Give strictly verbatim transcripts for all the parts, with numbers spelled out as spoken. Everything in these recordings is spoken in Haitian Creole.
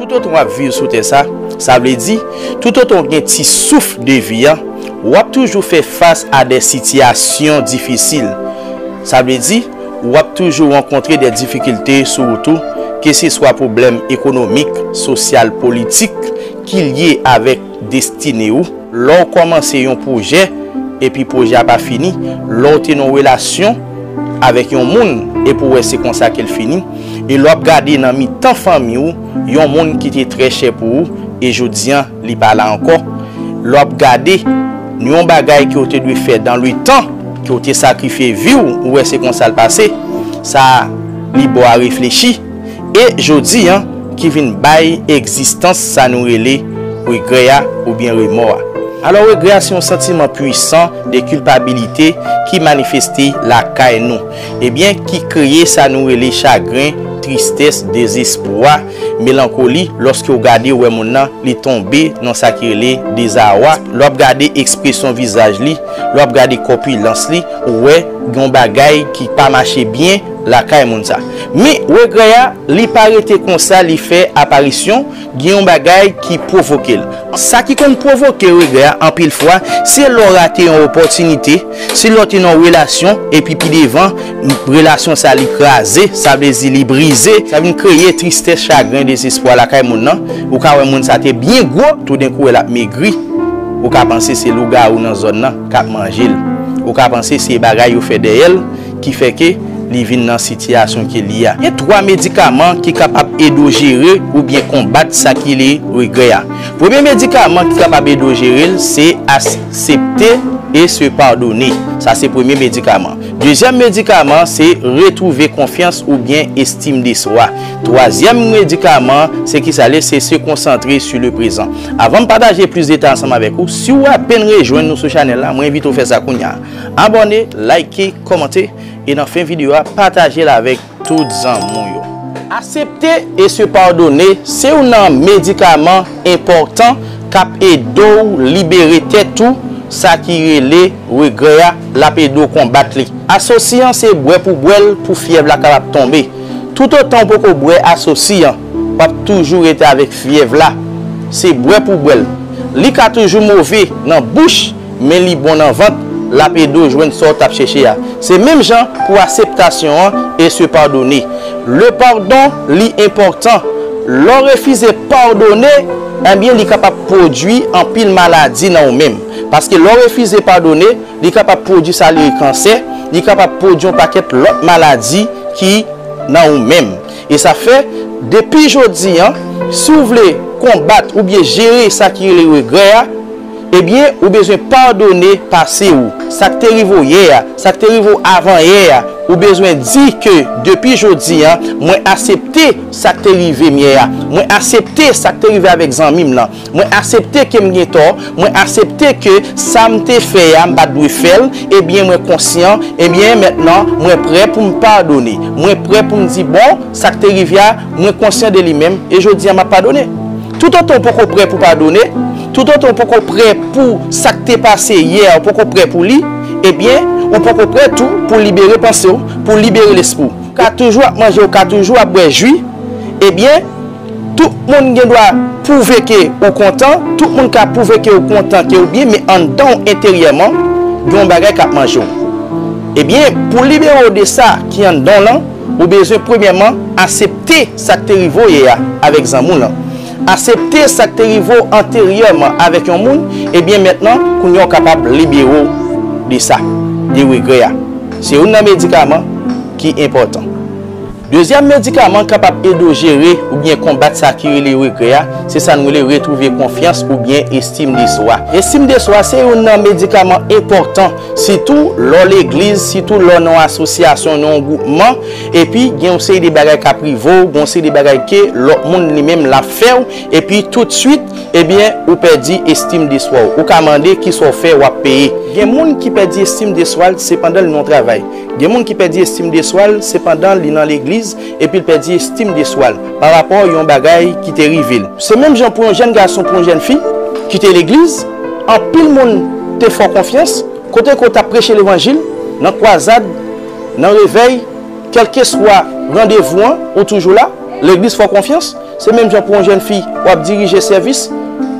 Toutotan w ap viv sou tè sa, sa vle di, toutotan w gen ti souf de vi a, w ap toujou fè fas a de sitiyasyon difisil. Sa vle di, w ap toujou rankontre de difikilte sou wout ou, keseswa pwoblèm ekonomik, sosyal, politik, ki lye avèk destine ou. Lè w kòmanse yon pwojè, epi pwojè a pa fini, lè w te nan yon relasyon avèk yon moun, epi w wè se konsa ke l fini, e lè w ap gade nan mitan fanmi w, yon moun ki te trè chè pou ou, e jodi a, li pa la ankò. Lè w ap gade yon bagay ke w te dwe fè dans le temps, ke w te sakrifye vi w, ou wè se konsa l pase, sa li ba w a reflechi. E jodi a, ki vin bay egzistans sa nou rele regrè a oubyen remò a. Alò, regrè a se yon santiman pwisan de kilpabilite ki manifeste lakay nou, ebyen, ki kreye sa nou rele chagren, tristès, dezespwa, melankoli, lòske w gade, w wè moun nan, li tonbe nan sa ki rele dezawa. Lè w ap gade ekspresyon vizaj li, lè w ap gade kòpilans li, ou wè gen yon bagay ki pa mache byen lakay moun sa. Men, regrè a, li pa rete konsa, li fè aparisyon, gen yon bagay ki pwovoke l. Sa ki konn pwovoke regrè a, anpil fwa, se lè w rate yon opòtinite, se lè w te nan yon relasyon, epi pi devan, relasyon sa li kraze, sa vle di li brize, sa vin kreye tristès, chagren, dezespwa lakay moun nan. Ou ka wè moun sa te byen gwo, toudenkou w wè l ap megri. Ou ka panse se lougawou nan zòn nan k ap manje l. Ou ka panse se bagay yo fè dèyè l ki fè ke li vin nan sitiyasyon ke li a. Gen twa medikaman ki kapab ede w jere oubyen konbat sa ki rele regrè a. Premye medikaman ki kapab ede w jere l, se aksepte e se padone. Sa se premye medikaman. Dezyèm medikaman, se retwouve konfyans oubyen estim de swa. Twazyèm medikaman, se kisa l ye? Se se konsantre sur le présent. Avan m pataje plis detay ansanm avèk ou, si w apèn rejwenn nou sou chanèl la, mwen envite w fè sa kounye a. Abòne, like, kòmante, e nan fen videyo a, pataje l avèk tout zanmi w yo. Aksepte e se padone se youn nan medikaman enpòtan k ap ede w libere tèt ou sa ki rele regrè a, l ap ede w konbat li. Asosi an se bwè pou bwè l pou fyèv la kapab tonbe. Toutotan w poko bwè asosi an, w ap toujou rete avèk fyèv la. Se bwè pou bwè l. Li ka toujou move nan bouch, men li bon nan vant, l ap ede w jwenn sa w t ap chèche a. Se menm jan pou akseptasyon an e se padone. Le pardon, li enpòtan. Lè w refize padone, ebyen, li kapab pwodui anpil maladi nan ou menm. Paske lè w refize padone, li kapab pwodui sa li rele kansè, li kapab pwodui yon pakèt lòt maladi ki nan ou menm. E sa fè, depi jodi a, si w vle konbat oubyen jere sa ki rele regrè a, ebyen, ou bezwen padone pase w. Sa k te rive w yè a, sa k te rive w avan yè a, ou bezwen di ke depi jodi a, mwen aksepte sa k te rive m yè a. Mwen aksepte sa k te rive avèk zanmi m nan. Mwen aksepte ke m gen tò, mwen aksepte ke sa m te fè a, m pa t dwe fè l, ebyen mwen konsyan, ebyen mentnan mwen prè pou m padone. Mwen prè pou m di, bon, sa k te rive a, mwen konsyan de li menm, e jodi a m ap padone. Toutotan w poko prè pou padone, toutotan w poko prè pou sa k te pase yè a, w poko prè pou li, ebyen, ou poko prè tou pou libere panse w, pou libere lespri w. Ou ka toujou ap manje, ou ka toujou ap bwè ji, ebyen, tout moun gen dwa pwouve ke ou kontan, tout moun ka pwouve ke ou kontan, ke ou byen, men anndan w enteryèman, gen yon bagay k ap manje w. Ebyen, pou libere w de sa ki anndan w lan, ou bezwen premyèman aksepte sa k te rive w yè a avèk zanmi w lan. Aksepte sa k te rive w anteryèman avèk yon moun, ebyen mentnan, kounye a w kapab libere w de sa, de regrè a. Se youn nan medikaman ki enpòtan. Dezyèm medikaman k kapab ede w jere oubyen konbat sa ki rele regrè a, se sa nou rele retwouve konfyans oubyen estim de swa. Estim de swa se youn nan medikaman enpòtan, sitou lè w legliz, sitou lè w nan yon asosyasyon, nan yon gwoupman, epi gen yon seri de bagay k ap rive w, gen yon seri de bagay ke lòt moun li menm l ap fè w, epi toutswit, ebyen, ou pèdi estim de swa w. Ou ka mande kisa w fè, w ap peye. Gen moun ki pèdi estim de swa l, se pandan l nan yon travay. Gen moun ki pèdi estim de swa l, se pandan li nan legliz, epi l pèdi estim de swa l, pa rapò yon bagay ki te rive l. Se menm jan pou yon jèn gason, pou yon jèn fi ki te legliz, anpil moun te fè w konfyans, kote ke w t ap preche levanjil, nan kwazad, nan revèy, kèlkeswa randevou an, ou toujou la, legliz fè w konfyans, Se menm jan pou yon jèn fi w ap dirije sèvis,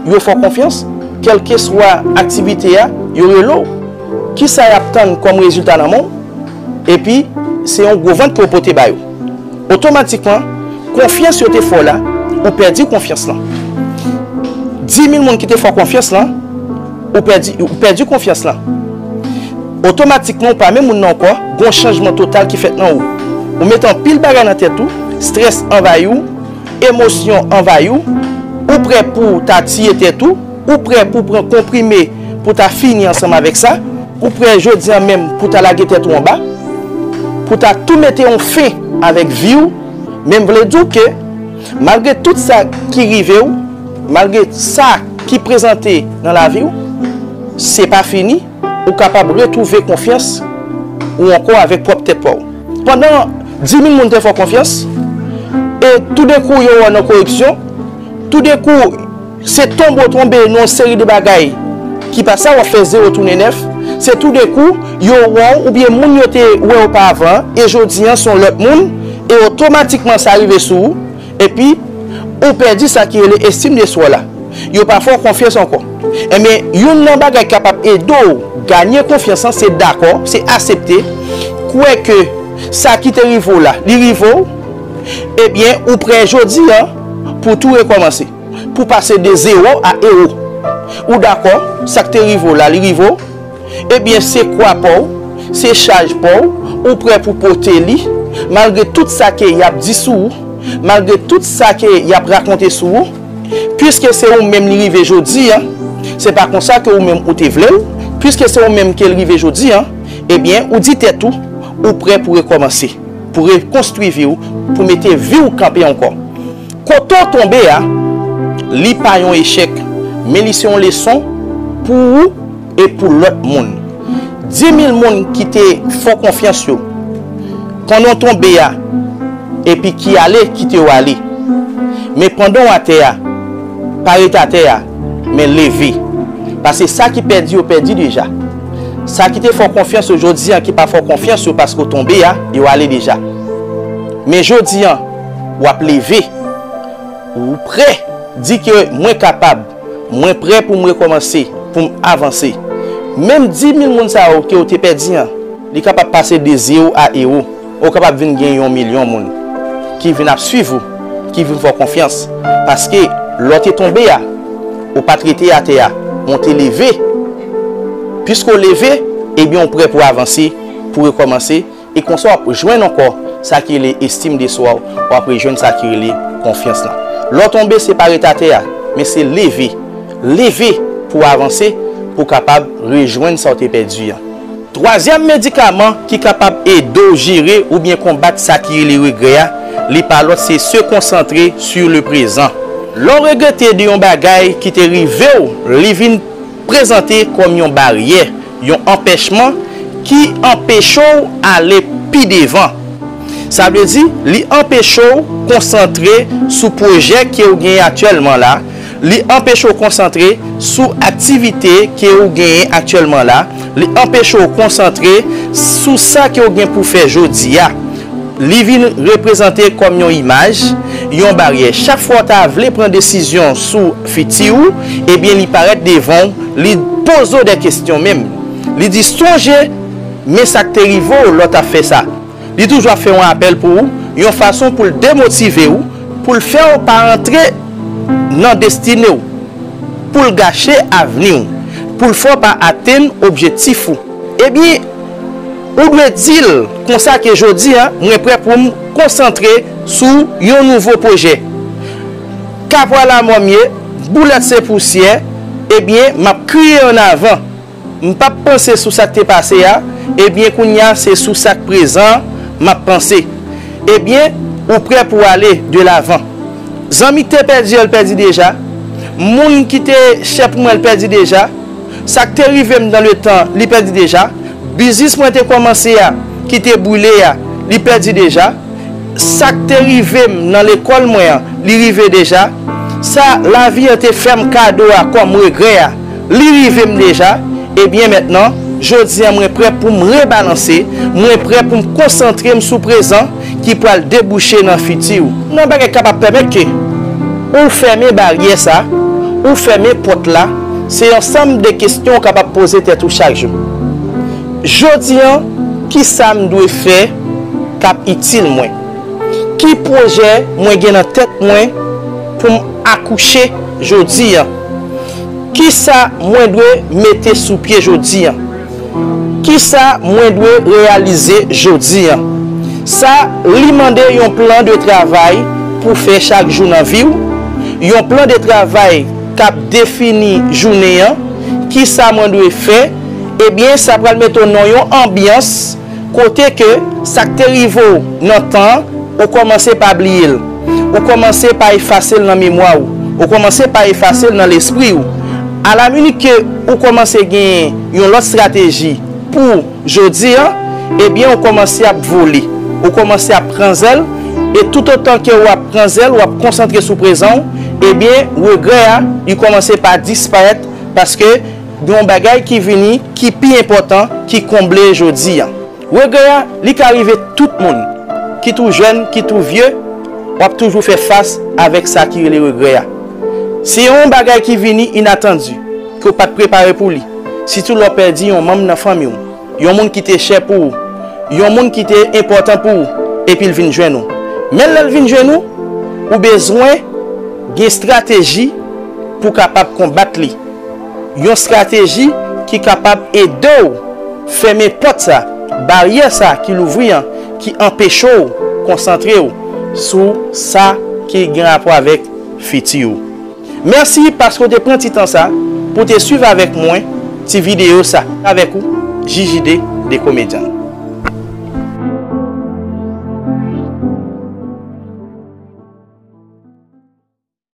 yo fè w konfyans, kèlkeswa aktivite a, yo rele w. Kisa y ap tann kòm rezilta nan men w? Epi, se yon gwo vant ke w pote ba yo. Otomatikman, konfyans yo te fè w la, ou pèdi konfyans lan. Dis mil moun ki te fè w konfyans lan, ou pèdi, ou pèdi konfyans lan. Otomatikman, ou pa menm moun nan ankò, gon chanjman total ki fèt nan ou. Ou met anpil bagay nan tèt ou, strès anvayi w, emosyon anvayi w, ou prè pou w ta tiye tèt ou, ou prè pou w pran konprime pou w ta fini ansanm avèk sa, ou prè jodi an menm pou w ta lage tèt ou anba, pou w ta tou mete yon fen avèk vi w, men m vle di w ke malgre tout sa ki rive w, malgre sa ki prezante nan lavi w, se pa fini, ou kapab retwouve konfyans ou ankò avèk pwòp tèt pa w. Pandan dis mil moun te fè w konfyans, e toudenkou yo wè w nan koripsyon, toudenkou se tonbe w tonbe nan yon seri de bagay ki pa sa, w ap fè zewo tounen nèf, se toudenkou yo wè w oubyen moun yo te wè w opavan e jodi an se yon lòt moun, e otomatikman sa rive sou ou, epi ou pèdi sa ki rele estim de swa w la. Yo pa fè w konfyans ankò. Ebyen, youn nan bagay ki kapab ede w ganye konfyans lan, se dakò, se aksepte, kwè ke sa ki te rive w la, li rive w, ebyen, ou prè jodi an pou tou rekòmanse, pou pase de zewo a ewo. Ou dakò, sa k te rive w la, li rive w, ebyen, se kwa pa w, se chaj pa w, ou prè pou pote li, malgre tout sa ke y ap di sou ou, malgre tout sa ke y ap rakonte sou ou, piske se ou menm li rive jodi an, se pa konsa ke ou menm ou te vle l, piske se ou menm ke l rive jodi an, ebyen, ou di tèt ou, ou prè pou rekòmanse, pou rekonstwi vi w, pou mete vi w kanpe ankò. Kote w tonbe a, li pa yon echèk, men li se yon leson pou ou e pou lòt moun. Dis mil moun ki te fè w konfyans yo, pandan w tonbe a, epi ki ale, kite w ale. Men pandan w atè a, pa ret atè a, men leve. Paske sa ki pèdi yo pèdi deja. Sa ki te fè w konfyans yo jodi an, ki pa fè w konfyans yo paske w tonbe a, yo ale deja. Men jodi an, w ap leve. Ou prè, di ke mwen kapab, mwen prè pou m rekòmanse, pou m avanse. Menm dis mil moun sa yo ke w te pèdi an, li kapab pase de zewo a ewo, ou kapab vin gen yon milyon moun ki vin ap swiv ou, ki vin fè w konfyans. Paske lè w te tonbe a, ou pa t rete atè a, men w te leve. Piske w leve, ebyen w prè pou avanse, pou rekòmanse, e konsa w ap jwenn ankò sa ki rele estim de swa w, w ap rejwenn sa ki rele konfyans lan. Lè w tonbe, se pa ret atè a, men se leve. Leve pou w avanse, pou w kapab rejwenn sa w te pèdi an. Twazyèm medikaman ki kapab ede w jere oubyen konbat sa ki rele regrè a, li pa lòt se se konsantre sur le présent. Lè w regrete de yon bagay ki te rive w, li vin prezante kòm yon baryè, yon anpèchman ki anpeche w ale pi devan. Sa vle di, li anpeche w konsantre sou pwojè ke w genyen aktyèlman la, li anpeche w konsantre sou aktivite ke w genyen aktyèlman la, li anpeche w konsantre sou sa ke w gen pou fè jodi a. Li vin reprezante kòm yon imaj, yon baryè. Chak fwa w ta vle pran desizyon sou fiti w, ebyen li parèt devan w, li poze w de kesyon menm. Li di, sonje, men sa k te rive w lè w t ap fè sa. Li toujou ap fè yon apèl pou ou, yon fason pou l demotive w, pou l fè w pa rantre nan destine w, pou l gache avni w, pou l fè w pa atenn objektif ou. Ebyen, ou dwe di l konsa ke jodi a, mwen prè pou m konsantre sou yon nouvo pwojè. Kapwa lamò m ye, boulèt se pousyè, ebyen, m ap kriye ann avan. M p ap panse sou sa k te pase a, ebyen, kounye a, se sou sa k prezan m ap panse. Ebyen, ou prè pou ale de lavan. Zanmi k te pèdi an, l pèdi deja. Moun ki te chè pou mwen, l pèdi deja. Sa k te rive m dan le tan, li pèdi deja. Biznis mwen te kòmanse a, ki te brile a, li pèdi deja. Sa k te rive m nan lekòl mwen an, li rive deja. Sa lavi an te fè m kado a kòm regrè a, li rive m deja. Ebyen mentnan, jodi an mwen prè pou m rebalanse, mwen prè pou m konsantre m sou prezan ki pral debouche nan fiti. Nan bagay k kapab pèmèt ke Ou fèmen baryè sa, ou fèmen pòt la, se yon ansanm de kesyon w kapab poze tèt ou chak jou. Jodi an, ki sa m dwe fè k ap itil mwen? Ki pwojè mwen gen nan tèt mwen pou m akouche jodi an? Ki sa mwen dwe mete sou pye jodi an? Ki sa mwen dwe reyalize jodi an? Sa li mande yon plan de travay pou fè chak jou nan vi w, yon plan de travay k ap defini jounen an. Ki sa mwen dwe fè? Ebyen, sa pral mete w nan yon anbyans kote ke sa k te rive w nan tan an, ou kòmanse pa bliye l. Ou kòmanse pa efase l nan memwa w. Ou kòmanse pa efase l nan lespri w. Alaminit ke ou kòmanse gen yon lòt estrateji pou jodi an, ebyen, ou kòmanse ap vole. Ou kòmanse ap pran zèl, e toutotan ke w ap pran zèl, w ap konsantre sou prezan w, ebyen, regrè a, li kòmanse pa disparèt, paske gen yon bagay ki vini ki pi enpòtan, ki konble jodi an. Regrè a, li ka rive tout moun, kit ou jèn, kit ou vye, w ap toujou fè fas avèk sa ki rele regrè a. Se yon bagay ki vini inatandi, ke w pa t prepare pou li, sitou lè w pèdi yon manm nan fanmi w, yon moun ki te chè pou ou, yon moun ki te enpòtan pou ou, epi l vin jwenn ou. Men lè l vin jwenn ou, ou bezwen gen estrateji pou w kapab konbat li. Yon estrateji ki kapab ede w fèmen pòt sa, baryè sa ki louvri an, ki anpeche w konsantre w sou sa ki gen rapò avèk fiti w. Mèsi paske w te pran ti tan sa pou w te swiv avèk mwen ti videyo sa. Avèk ou, J J D, The Comedian.